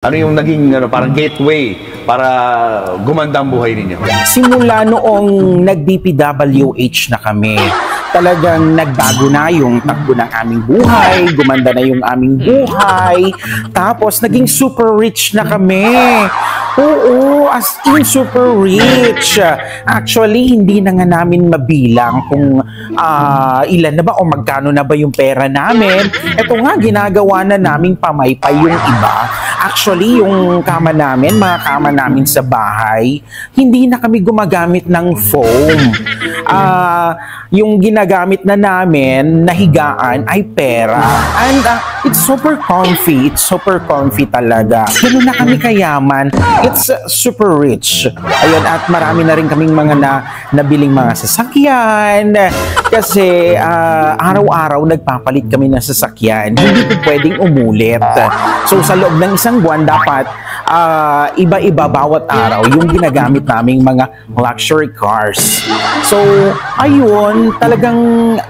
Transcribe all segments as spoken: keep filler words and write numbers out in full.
Ano yung naging, ano, parang gateway para gumanda ang buhay ninyo? Simula noong nag-D P W H na kami, talagang nagbago na yung takbo ng aming buhay, gumanda na yung aming buhay, tapos naging super rich na kami. Oo, as in super rich. Actually, hindi na nga namin mabilang kung ah, ilan na ba o magkano na ba yung pera namin. Ito nga, ginagawa na naming pamaypay yung iba. Actually, yung kama namin, mga kama namin sa bahay, hindi na kami gumagamit ng foam. Ah, yung ginagamit na namin, nahigaan, ay pera. And ah, it's super comfy. It's super comfy talaga. Ganun na kami kayaman. It's uh, super rich. Ayun, at marami na rin kaming mga na, nabiling mga sasakyan. Kasi ah, araw-araw nagpapalit kami ng sasakyan. Hindi po pwedeng umulit. So sa loob ng isang buwan, dapat ah, iba-iba bawat araw yung ginagamit naming mga luxury cars. So, ayun, talagang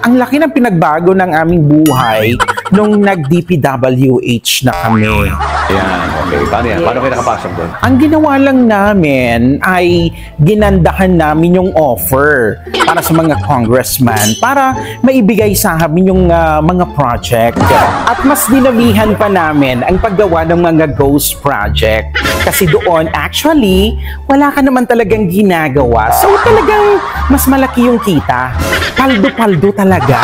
ang laki ng pinagbago ng aming buhay nung nag-D P W H na kami. Yan, okay. Paano yan? Paano kayo nakapasok doon? Ang ginawa lang namin ay ginandahan namin yung offer para sa mga congressman para maibigay sa amin yung ah, mga project. At mas dinabihan pa namin ang paggawa ng mga ghost project. Kasi doon, actually, wala ka naman talagang ginagawa. So talagang mas malaki yung kita. Paldo-paldo talaga.